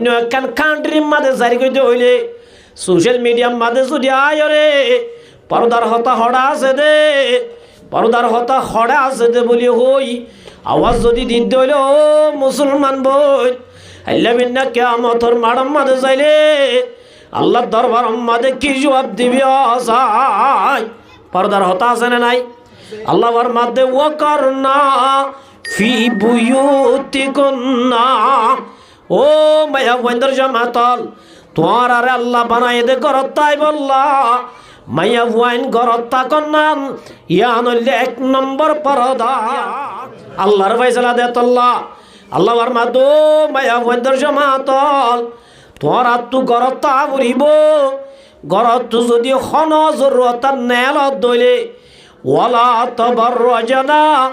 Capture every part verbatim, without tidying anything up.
Oinno ekkán kantrir mazé zari goitté óile, social mediar mazé zodi aiyóre, fordar hotá hoçé asé dé, fordar hotá hoçé asé dé buli hoi, awaz zodi didde óile, ó musolman boin, ailla binna kiyamotor maçor mazé zaile, Allar dorbaror mazé ki zuab dibi ó sai? Fordar hotá asé né nai? Allah formadde, "Wa qarna fi buyutikunna." Ó maiyafuaindor jomaat ól, tuáñráre Allah banaiyé dé górot táibolla. Maiyafuain górot tákonnan, yián óilde ek nombor forda. Allar faisala dé tolla. Allah formadde, ó maiyafuaindor jomaat ól, tuáñráttu górot táa foribó. Górottu zodi honó zorurot ar neelot dóile, "Wala tabarrajna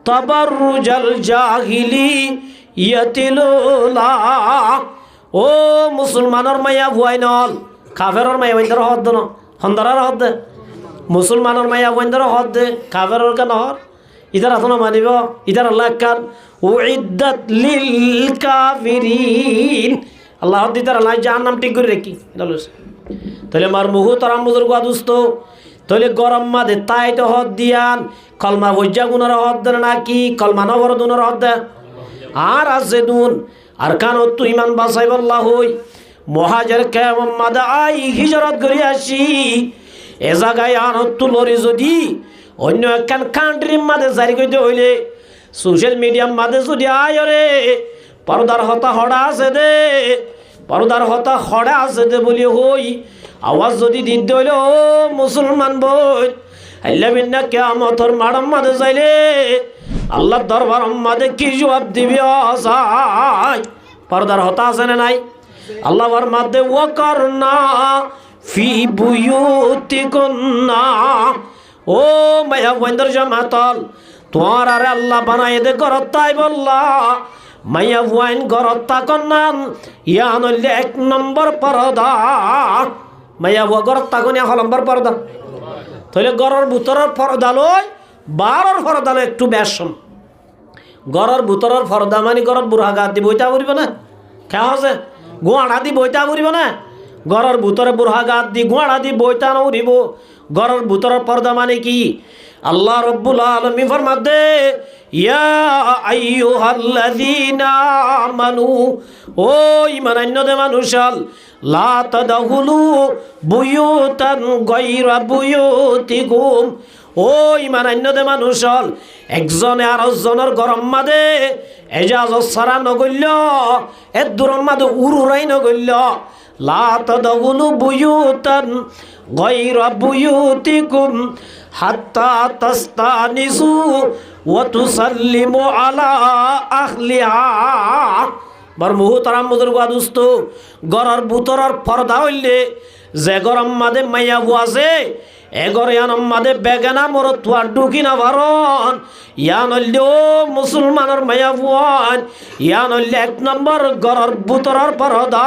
tabarrujal jahiliyyatil ula." Ó musolmanor maiyafuain ól, kaferor maiyafuaindóre hoódde no, hondaráre hoódde? Musolmanor maiyafuaindóre hoódde, kaferor kiyá nohór? Ítara tóna manibó, ítarallá ekkán, "Uiddat lil kafirin." Allah hoódde ítarallá jahannam thík gorí raikké. Tóile mor muhútaram buzurgú dustó, tóile góror mazé táito hoódde yián, kolma foijjá gúnore hoódde náki, kolma noforódde gúnore hoódde? Añára zedún Arkanottú iman basaibólla hoi, muhájer kemfor mazé ai híjorot gorí aiccí. E zaga yiánottú lori zodi oinno ekkán kantrir mazé zari goitté óile, social mediar mazé zodi aiyóre, fordar hotá hoçé asé dé, fordar hotá hoçé asé dé buli hoi, awaz zodi didde óile, ó musolman boin, ailla binna kiyamotor maçor mazé zaile, Allar dorbaror mazé ki zuab dibi ó sai? Fordar hotá asé né nai? Allah formadde, "Wa qarna fi buyutikunna." Ó maiyafuaindór jomaat ól, tuáñráre Allah banaiyé dé górot táibolla. Maiyafuain górot tákonnan, yián óilde ek nombor forda. Maiyafua górot tákon yián ho nombor forda? Tóile góror bútoror forda loi baáror forda loi ekku becóm. Góror bútoror forda mani górot burha gat di boitá foribó né? Ke hoóse? Gúañça di boitá foribó né? Góror bútore burha gat di gúañça di boitá noforibó. Góror bútoror forda mani ki? Allah Rabbul Alamin formadde, "Ya ayyuhallazina amanu", ó iman ainno dé manúic ól, "la tadkhulu buyutan ghaira buyutikum." Ó iman ainno dé manúic ól, ekzone ar ekzonor góror mazé ejazot sára nogoilló, eddurór mazé ururai nogoilló. "La tadkhulu buyutan ghaira buyutikum hatta tastanisu wa tusallimu ala ahliha." Mor muhútaram buzurgú dustó, góror bútoror forda óilde, ze góror mazé maiyafua asé, e gór yiánor mazé begana morotfua dhúki nofaron, yián óilde ó musolmanor maiyafuain, yián óilde ek nombor góror bútoror forda.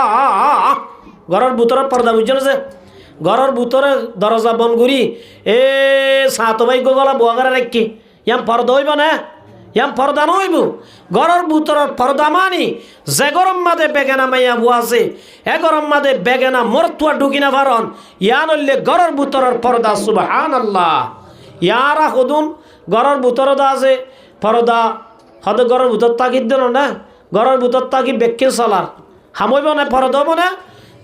Góror bútoror forda buijjó né? Góror bútore doroza bon gorí, e sáñto bái góla bua gorá raikké. Yián forda óibo né? Yián forda noóibo. Góror bútoror forda mani, ze góror mazé begana maiyafua asé, e góror mazé begana morotfua dhúki nofaron, yián óilde góror bútoror forda. Subhánallah. Yián ar hodún góror bútore dé asé forda, hodé góror bútor táki dé no né? Góror bútor táki bekkín solar. Ham óibo né, forda óibo né?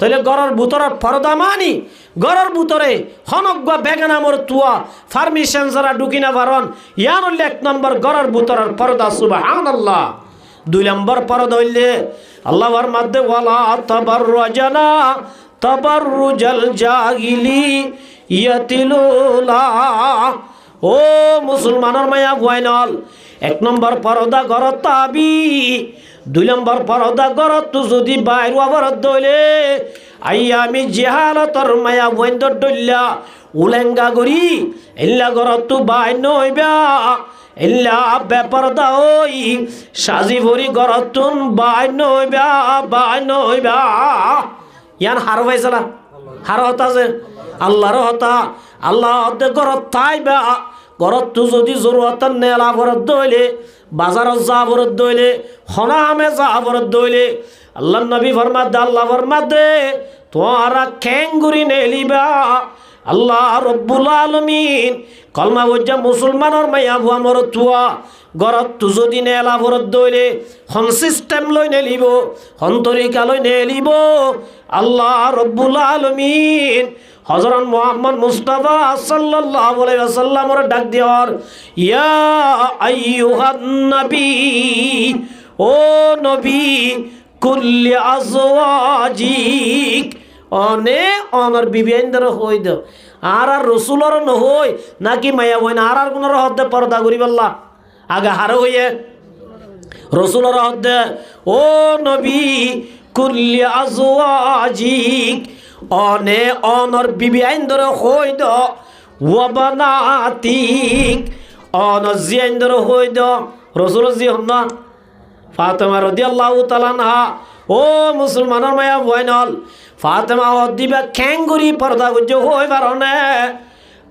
Tóile góror bútoror forda mani, góror bútore honóggua begana morotfua farmicen sára dhúki nofaron, yián óilde ek nombor góror bútoror forda. Subhánallah. Dui nombor forda óilde, Allah formadde, "Wala tabarrajna tabarrujal jahiliyyatil ula." Ó musolmanor maiyafuain ól, ek nombor forda górot tábi, dui nombor forda górottu zodi bair ówa foredde óile, aiyami jehalotor maiyafuaindór dhoilla ulenga gorí, eilla górottu bair noóiba, eilla beforda ói, sazi fori górottún bair noóiba, bair noóiba. Yián har faisala? Har hotá ze? Allar hotá. Allah hoódde górot táiba, górottu zodi zorurot ar neela foredde óile, bazarot za foredde óile, hono hame za foredde óile, Allar nobi formadde, Allah formadde, tuáñra keéngorí neelibá? Allah Robbul Alamin kolma foijjá musolmanor maiyafua morotfua górottu zodi neela foredde óile, hon sistem loi neelibó, hon torika loi neelibó? Allah Robbul Alamin Hozorot Muhammod Mustafa sallallahu alaihi wasallamore dhak diyór, "Ya ayyuhan nabi, ó nobi, kulli azwajik, one onor bibiaindore hoói do." Añárar Rosulore nohoói, náki maiyafuain añárar gunore hoódde porda goríbolla? Age haré hoiyé? Rosulore hoódde, "Ó nobi, kulli azwajik, one onor bibiaindore hoói do, wa banatik, onor ziaindore hoói do." Rosulor zi honnúa? Fatema rodiyallahu taala anha. Ó musolmanor maiyafuain ól, Fatema hoódde íba keéngorí porda goijjé hoói faróne?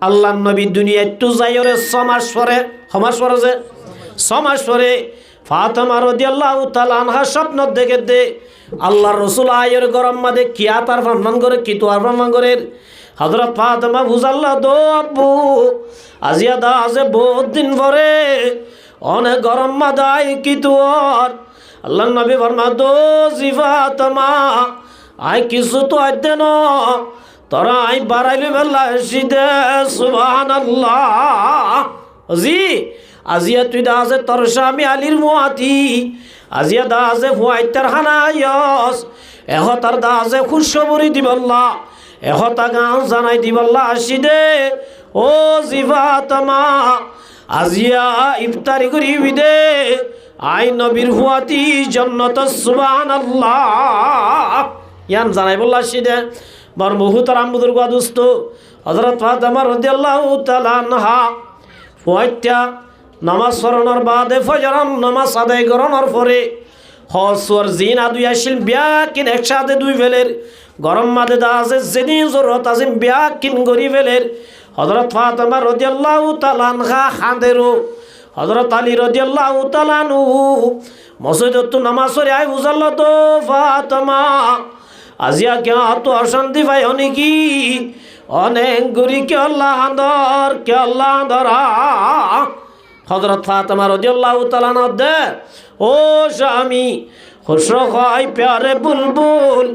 Allar nobi duniyaittú zaiyóre só mac fore, hó mac fore ze? Só mac fore Fatema rodiyallahu taala anha cópnot dekédde Allar Rosul aiyóre góror mazé kiyá tar fán fán goré, kituar fán fán gorér. Hozorot Fatema fusállo de, "Abbu, aziya de asé bout din fore one góror mazé aái kituar?" Allar nobi formadde, "Ó zi Fatema, añí kissú tuaidde noó, toré añí barai loibálla aiccí de." Subhanallah. Zi, aziya tui de asé tor cámi Alir fúañti, aziya de asé fúañittar hána aiyós, e hotár de asé kúccobori dibálla, e hotá gan zanai dibálla aiccí de. Ó zi Fatema, aziya iftari goríbi de, añí nobir fúañti jonnotot, subhanallah. Yián zanaibálla aiccí de. Mor muhútaram buzurgua dustó, Hozorot Fatema rodiyallahu taala anha fúañitta nomás foronor baade, fozoror nomás adai gorónor fore, hoó suar ziín adui accíl, biákkin ekcáde dui féler. Góror mazé de asé zedún zorurot asé, biákkin gorí féler. Hozorot Fatema rodiyallahu taala anha hañder. Hozorot Ali rodiyallahu taala anhu mosjidottú nomás fori aái fusállo de, "Fatema, aziya kiyá tuñí ocánti faiyó né ki? One engorí kiyólla hañdor, kiyólla hañdor?" Hozorot Fatema rodiyallahu taala anha hoódde, "Ó cámi, kúc raho hai pyare bulbul,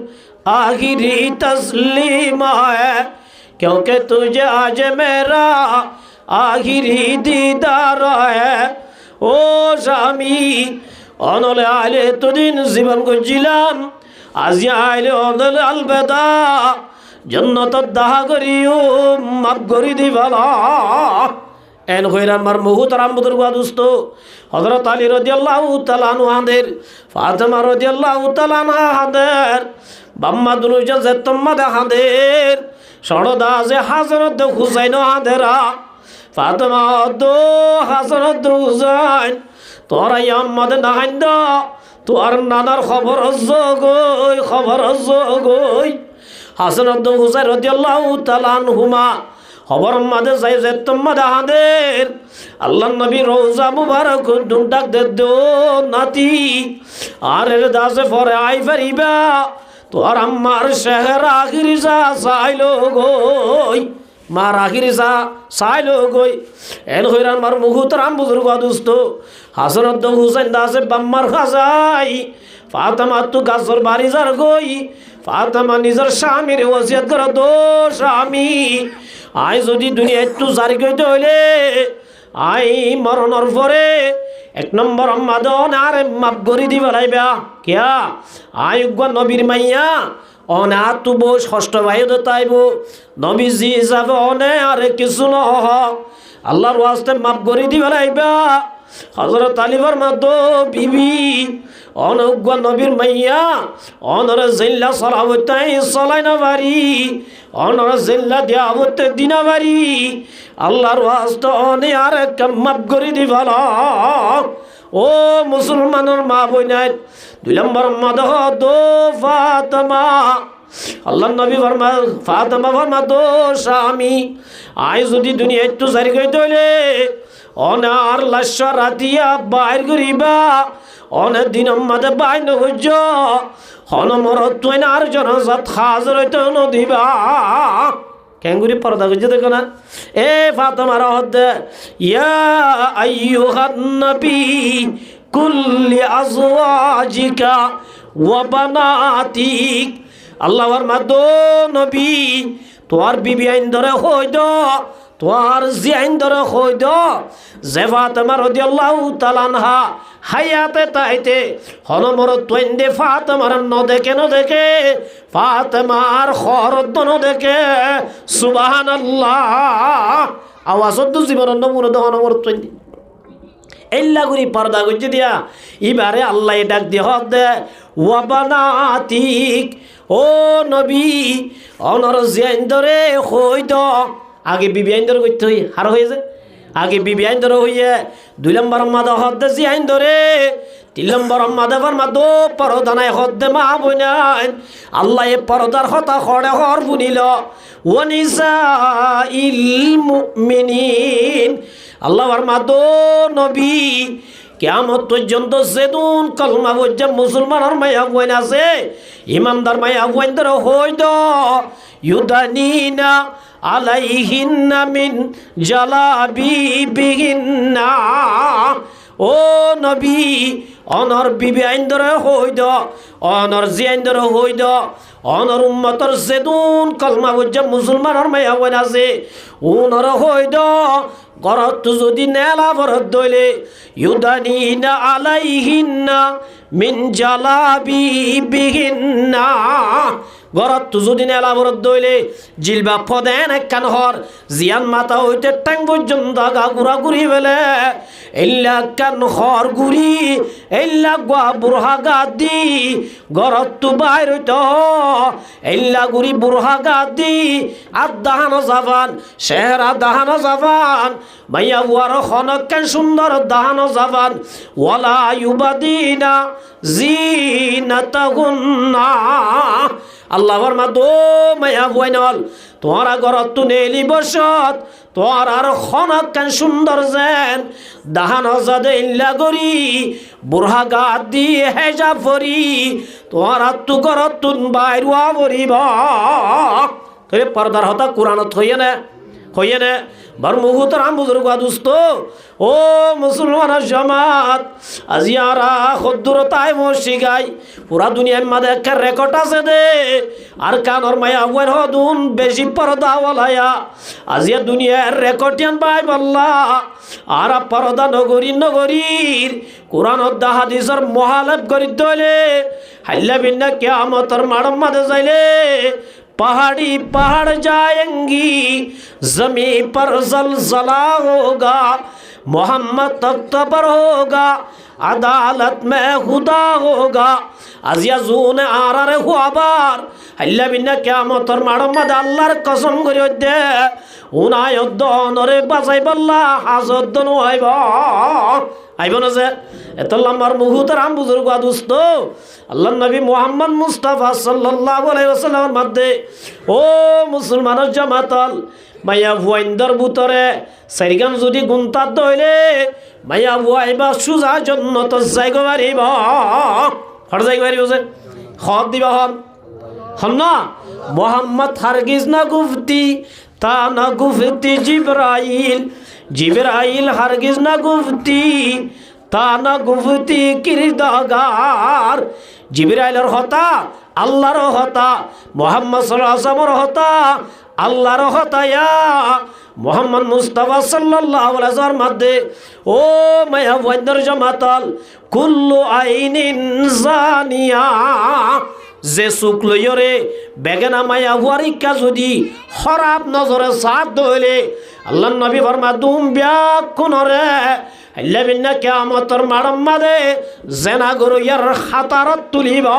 aaxiri taslim hai, kyonki tujhe aaj mera aaxiri didar hai." Ó cámi, onóre aile etodin zibon goijjílam, aziya aile onóre alveda, jonnotot dahá goríyum, maf gorí dibálla. En hoiyóre mor muhútaram buzurgua dustó, Hozorot Ali rodiyallahu taala anhu hañder, Fatema rodiyallahu taala anha hañder, baf ma dunoijja zettór mazé hañder, cóñço de asé Hásan edde Husáin ó hañder. Fatema hoódde, "Hásan edde Husáin, tuáñra yián mazé no hañdó, tuáñr nanar hóbor ózogói, hóbor ózogói." Hásan edde Husáin rodiyallahu taala anhuma hóbor mazé zai, zettór mazé hañder. Allar nobi rouza mubarakot dun dhak dedde, "Ó nati, añáre de asé fore aái faribá, tuáñr ammar cehera aaxiri sá sailogói." Mar aaxiri sá sailogói. En hoiyóre mor muhútaram buzurgua dustó, Hásan edde Husáin de asé baf mar hañsé aái Fatemattú gasór bari zargói. Fatema nizor cámire wosiyot gorédde, "Ó cámi, añí zodi duniyaittú zargói de óile, añí moronor fore ek nombor mazé one añáre maf gorí dibálla aibá. Kiyá? Añí uggúa nobir maiya, one añáttu bóut hoctho faiyó de táibo. Nobi zi hísafe one añáre kissú nohó. Allar waste maf gorí dibálla aibá." Hozorot Ali formadde, "Bibi, one uggúa nobir maiya, onóre zeilla sola foitto añí solai no fari, onóre zeilla diya foitto di no fari. Allar waste one añáre ekká maf gorí dibálla." Ó musolmanor ma boinain, dui lombor mazé hoódde, "Ó Fatema, Allar nobi forma-, Fatema formadde, 'Ó cámi, añí zodi duniyaittú zargói de óile, One ar laiccúa ratiya baáir goríba, one dinor mazé baáir nogoijjó, hono morotfuain ar zonor zat házir óito nodibá. Keéngorí forda goijjé dekó na? E Fatemare hoódde, يا أيها النبي قل لأزواجك وبناتك. Allah formadde, ó nobi, tuáñr bibiaindóre hoóido, tuáñr ziaindóre hoóido, ze Fatema rodiyallahu taala anha háyate táite hono morotfuainde Fatemare nodeké, nodeké, Fatemar hoóroddo nodeké. Subhánallah! Awaz óddo zibonot nofúne de hono morotfuainde. Éilla gorí forda goijjé diya, íbaré Allaye dhak di hoódde, وبناتك, ó nobi, onor ziaindóre hoóido. Age bibiaindóre goittó hoiyé, haré hoiyé ze? Age bibiaindóre hoiyé, dui lomboror mazé hoódde ziaindóre, tin lomboror mazé formadde, ó forda nai hoódde maa boinain. Allaye fordar hotá hoçé hoór fúnilo, ونساء المؤمنين. Allah formadde, ó nobi, kiyamot foijjonto zedún kolma foijjá musolmanor maiyafuain asé, imandar maiyafuaindóre hoóido, يدنين عليهن من جلابيبهن. Ó nobi, onor bibiaindóre hoóido, onor ziaindóre hoóido, onor ummotor zedún kolma foijjá musolmanor maiyafuain asé, únoré hoóido, górottu zodi nela foredde óile, يدنين عليهن من جلابيبهن. Górottu zodi nela foredde óile, jilbab fode en ekkán hoór, ziyán matá óite théng foijjonto aga gura guri fele, éilla ekkán hoór guri, éilla gua burha gat di górottu baáir óito, éilla gorí burha gat di, ar dahán o zaban, cehera dahán o zaban, maiyafuar honokkán cúndor dahán o zaban, ولا يبدين زينتهن. Allah formadde, ó maiyafuain ól, tuáñra górottu neeli bocót, tuáñrar honokkán cúndor zeén dahán o zade éilla gorí, burha gat di, héjab fori, tuáñrattu górottún baáir ówa foribó. Tóile fordar hotá Kuranot hoiyé né? Hoiyé né? Bor muhútaram buzurg wa dustó, ó musolmanor jomaat, aijja añára hoddúr táim cíkai, fura duniyair mazé ekkán rekod asé dé, Arkanor maiyafuain hodún beci forda wala. Aijja duniyair rekod yián bái bolla, añára forda nogorír, nogorír, Kuranot de hadisor muhálef gorír dóile, háilla binna kiyamotor maçór mazé zaile, پہاڑی پہاڑ جائیں گی، زمین پر زلزلہ ہوگا، محمد تخت پر ہوگا، عدالت میں خدا ہوگا۔ Aijja zuúne añáráre huabar, háilla binna kiyamotor maçór mazé Allar kosom gorí hoiddé, unáye oddó onoré basaibólla hazot dóno aibó. Aibó né ze? Etólla añár muhútaram buzurg wa dustó, Allar nobi Muhammod Mustafa sallallahu alaihi wasallam or mazé, ó musolmanor jomaat ól, maiyafuaindór bútore sairgán zodi guntat dóile, maiyafua ibá cúza jonnotot zaigói faribó. Hoçé zaigói faribó ze? Hoór diba hon. Hon na? Muhammod hargiz na gufti, ta na gufti Jibrail, Jibrail hargiz na gufti, ta na gufti kirdagar. Jibrailor hotá, Allar hotá, Muhammod sallallahu alaihi wasallamor hotá, Allar hotá ya Muhammod Mustafa sallallahu alaihi wasallam or mazé, ó maiyafuaindór jomaat ól, kullu ainin zaniya. Ze suk loiyóre begena maiyafuar ikká zodi hóraf nozore saá dóile, Allar nobi formaddé, um beggúnore háilla binna kiyamotor maçór mazé zena goróyar hátarot tulibó.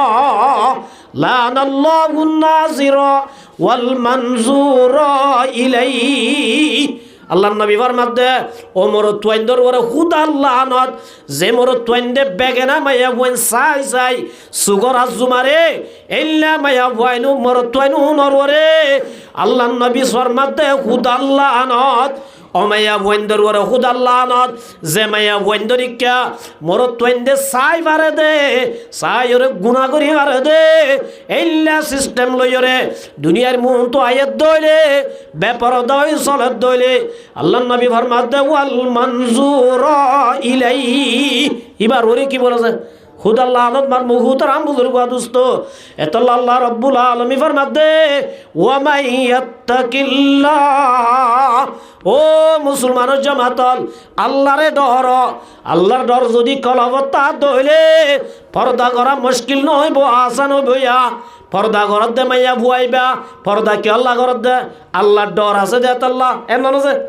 La'anallahu nazira wal manzura ilayh. Allar nobi formaddé, ó morotfuaindór uore húdar laanot, ze morotfuainde begena maiyafuain sai sai sugór azzu mare, éilla maiyafuain, morotfuain unor uore Allar nobi formaddé húdar laanot. Ó maiyafuaindor uore húdar laanot, ze maiyafuaindor ikká morotfuainde sai fare de, saiyóre guná gorí fare de, éilla sistem loiyóre duniyair muúntu aiyér dóile, beporda ói solér dóile, Allar nobi formadde, "Wal manzura ilaihi." Íbar uore ki bole ze? Húdar laanot, mar muhútaram buzurgú dustó. Etolla Allah Rabbul Alamin formadde, "Wa man yattaqillah." Ó musulmanor jamaat ol, Allaré dhoro. Allar dhor zodi kolbot táke dóile, forda gorá muckil no óibo, asan óibo ya. Forda gorédde maiyafua íba, forda kiyólla gorédde? Allar dhor asé de etolla. En no asé?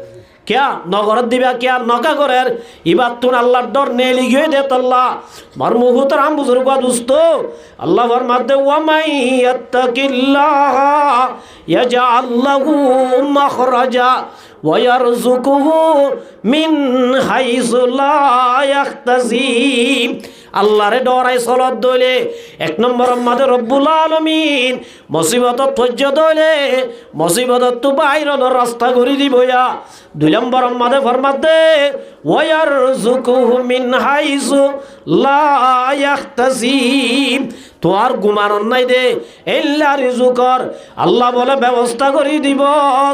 Kiyá no gorér de íba, kiyá no gorér? Íbattún Allar dhor neeli giyói de etolla. Mar muhútaram buzurgú dustó, Allah formadde, "Wa man yattaqillaha yaj'al lahu makhraja wa yarzuqhu min haysu la yahtasib." Allaré dhorai solot dóile, ek nombor mazé Rabbul Alamin musibot foijjó dóile, musibotottu baironor rasta gorí dibo ya. Dui nombor mazé formadde, "Wa yarzuqhu min haysu la yahtasib." Tuáñr gumanor nái de éilla rizukor Allah bole bebosta gorí dibo.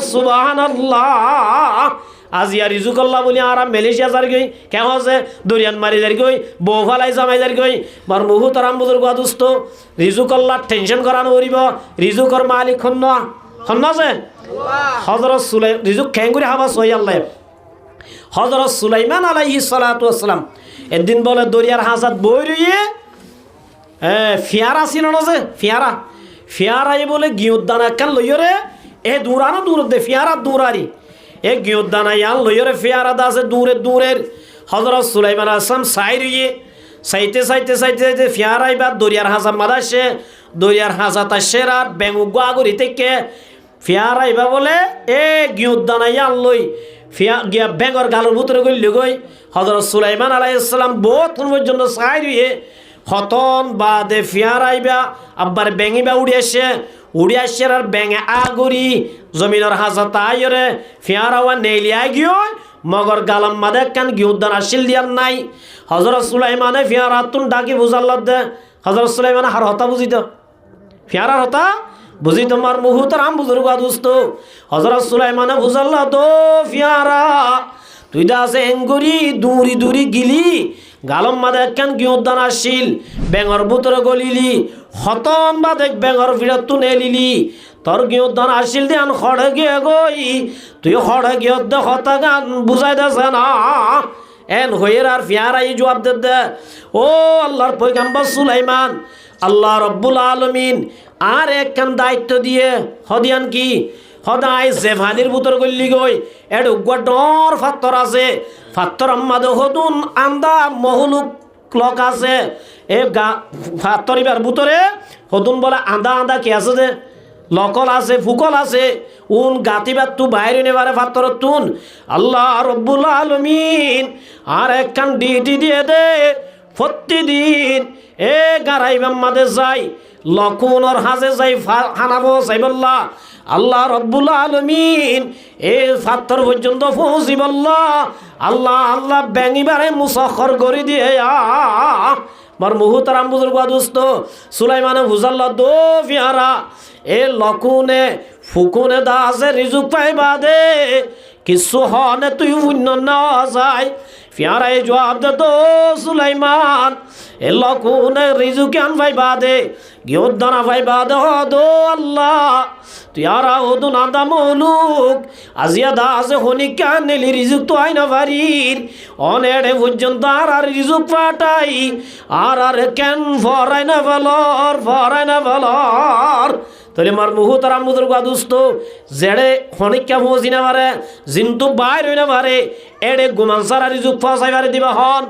Subhanallah. Aziya rizukolla buli añára Malaysia zargói, kengóri doriyat mari zargói, bou félai zamai zargói. Mar muhútaram buzurgú dustó, rizukolla tension gorá no foribo, rizukor malik hon no, hon no asé? Hozorot Sulai-, rizuk kengóri hába sói Allah. Hozorot Sulaiman alaihissalatu wassalam eddin bole doriyar hañsat boi roiyé, e, fiáñra sino no ze, fiáñra. Fiáñraye bole giyór dana ekkán loiyóre, e duñrano duñredde, fiáñra duñrari. E giyór dana yián loiyóre fiáñra de asé duñrer duñrer. Hozorot Sulaiman alaihissalam sai roiyé, saite saite saite saite fiáñra íba doriyar hañsat mazé aiccé, doriyar hañsat aiccé ar beng uggúa agori táikke. Fiáñra íba bole e giyór dana yián loi fiá-, giya bengor galor bútore goillé goi. Hozorot Sulaiman alaihissalam bóut hon foijjonto sai roiyé. Hotón baade fiáñra íba, abbar beng íba uçí aiccé, uçí aiccé ar benge agori zominor hañsat aiyóre fiáñra uwá neeli aigiyói, mogor galor mazé ekkán giyór dana accíl de yián nái. Hozorot Sulaimane fiáñrattún dhaki fusár ladde, Hozorot Sulaimane har hotá buzito? Fiáñrar hotá buzito? Mar muhútaram buzurgú dustó, Hozorot Sulaimane fusár ladde, "Ó fiáñra, tui de asé engorí duñri duñri gili, galor mazé ekkán giyór dana accíl, bengor bútore golili, hotón baade bengor fiçottún neelili, tor giyór dana accíl de yián hoçé giyé goi, tui hoçé giyós de hotágan buzái de asé na?" En hoiyére ar fiáñraye juab dedde, "Ó Allar foigambor Sulaiman, Allah Rabbul Alamin añáre ekkán daitto diyé." Hoó de yián ki? Hoó de aññí ze fanir bútore goillí goi, éçe uggúa dhoóñr fattór asé, fattór or mazé hodún andá mohóluk lok asé, e ga-, fattór íbar bútore hodún bole andá andá ki asé de, lokól asé, fukól asé, un gatí íbattú bair ói no fare fattorottún. Allah Rabbul Alamin añáre ekkán dhiti diyé de, fottí din e gara íbar mazé zai, lokúnor hañsé zai fa-, hána foóñsaibolla, Allah Rabbul Alamin e fattór foijjonto foóñsaibolla, Allah, Allah beng íbare musakhar gorí diyé ya. Mar muhútaram buzurgú dustó, Sulaimane fusár ladde, "Ó fiáñra, e lokúne, fukúne de asé rizuk faiba de, kissú hoóne tui fuinno no zai?" Fiáñraye juab dedde, "Ó Sulaiman, e lokúne rizuk yián faiba de, giyór dana faiba de hoó de, ó Allah, tui añára hodún andá mohóluk, aziya de asé honíkka neeli rizuk tuwái no farir, one éçe foijjonto añárar rizuk fathái, añárare ken foórai no felor, foórai no felor?" Tóile mar muhútaram buzurgú dustó, zeçé honíkka foóñsi no fare, zintú bair ói no fare, éçe guman sára rizuk foóñsai fare de íba hon?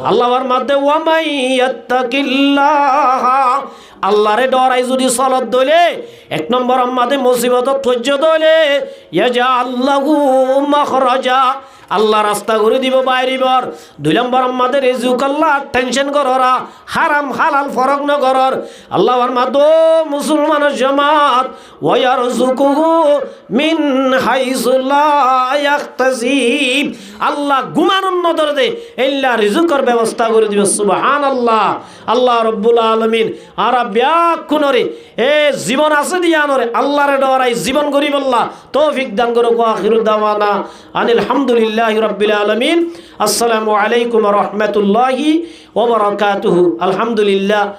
Allah formadde, "Wa man yattaqillaha", Allaré dhorai zodi solot dóile, ek nombor ammade musibotot foijjó dóile, yaj'al lahu makhraja. Allah rasta gorí dibo bairibor. Dui nombor ammade rizuk Allah tension gorora, haram halal forok no goror. Allah formade, ó musulmanor jamaat, wa yarzukuhu min haisu la yahtasib. Allah gumanor nodorde eilla rizukor bebosta gorí dibo. Subhanallah. Allah Rabbul Alamin añára beggúnore e zibon asé de yíanore Allaré dhorai zibon goríbolla toufik dan gorouk. Wa akhiru dawana anil hamdulillahi rabbil alamin. Assalamu alaikum wa rahmatullahi wa barakatuhu. Alhamdulillah.